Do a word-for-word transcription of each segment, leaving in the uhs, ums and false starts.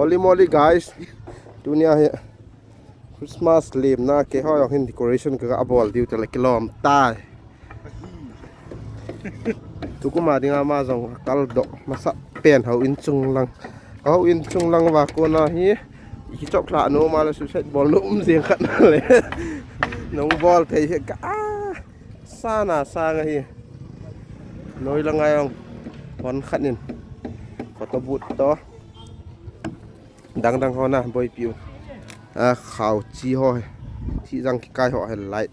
Holy moly, guys. Tunia hi Christmas lemna keiho jong hin decoration ka, ka bol diu tale kilom tai. Tukum a dinga ama jong kal doh masa pen houin chung lang. Houin chung lang uva kona hi kichop lha nom a le suicide bol nom jeng khat na le. Nong bol thei hi ka a. Sana sang ahi. Noi langa jong hon khat in photo booth to. Dang dang ho na boipi u. A khao chi ho. Chi jang kikai ho he light.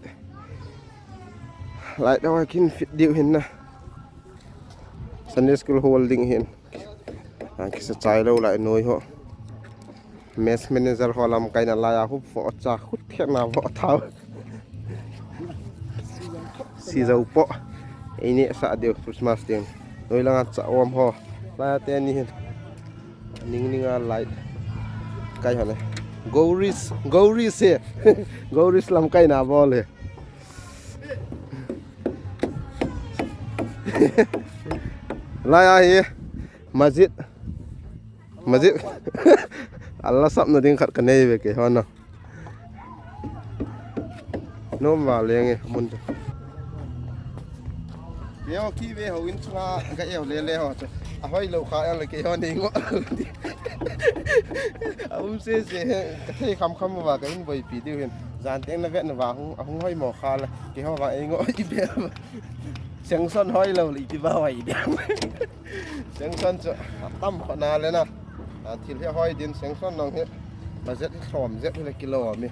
Light ho kin fit diu hin na. Sunday school holding hin. A kisa chai lo lai noi ho. Mess manager ho lamkai na lai a hup fo cha khut khe na vo thau. Si zo po. Ei ne sa diu Christmas ding. Noi langa cha om ho. Lai a te ni hin. Ning ning a light. Kai ho ne. Gouris, Gouris he. Gouris lamkai na bol he. Lai a hi. Masjid. Masjid. Allah sapna ding khat ka nei ve keiho na. Nom va lenge mun chu. Keiho kive houin chunga ka eo le le ho chu. A hoi lo kha eo le keiho nei ngo. A um se se he ka thei kham kham va ka hin boipi diu hin. Jan teng na vet na va hung, a hung hoi mo kha le keiho va ei ngo i be. Sengson hoi lo le i ti va hoi diu. Sengson chu atam kho na le na. A thil hi hoi din sengson nong hi. Budget hi som jet hi le kilo mi.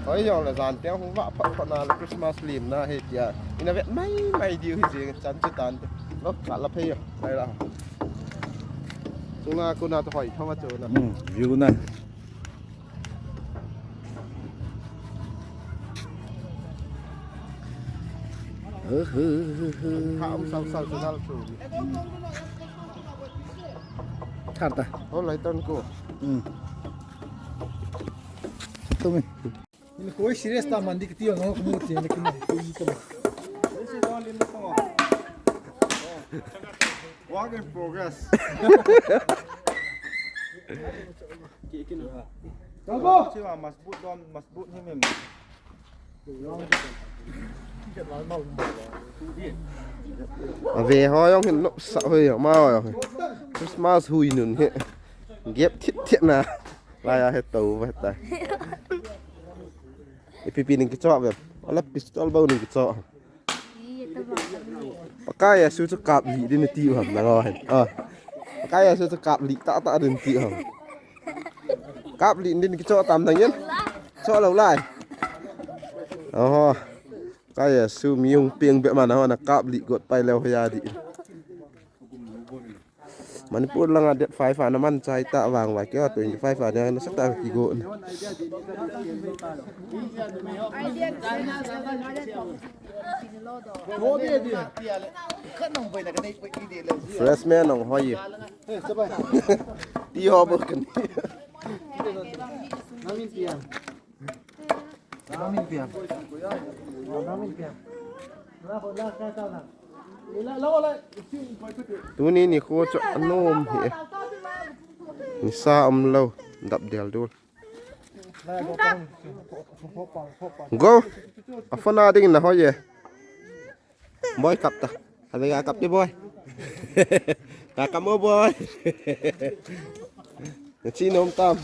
Hoi jong le jan teng hung va phat kho na le Christmas lim na hi tia. Ina vet mai mai diu hi jing chan chu tan te. Lo ka la phei yo. Mai la. Chunga kuna to hoi thawa chu na. Hmm, view na. Hơ, hơ, hơ, hơ. Thar ta. Ol lai ton ko. Hmm. Tum in. Ini koi serious ta mandi kiti ang mo ti ni kini. Work in progress. Kiki na. Masbut don, masbut hi mem. Ave ho jong hin nop sa hoi ma ho jong. Christmas hui nun hi. Gep thit thit na. Lai a he to va ta. Ipi pi ning kicho ve. Ala pistol bou ning kicho. Pakai Jesu chu kap li din ti u ham na ngo hen. Ah. Pakai Jesu chu kap li ta ta din ti u ham. Kap li din kicho tam dang yen. Cho lo lai. Oho. Pakai Jesu mi hung piang be man ho na kap li got pai leo ya di. Manipur langa date five a na man chai ta vang vai keiho twenty five a na sa ta kigo. Freshman nong hoi. Ti ho bo kan. Tuni nikho chu anom hi. Nisa umlou dap del dul. Go. A phone a ding na hoi e. Boy kap ta. Kave ga kap te boy. Ka kap mo boy. Chi nom tam.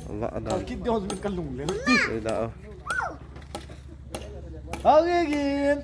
Wa da. Kit dia min kalung le. Ei da. Hagigin.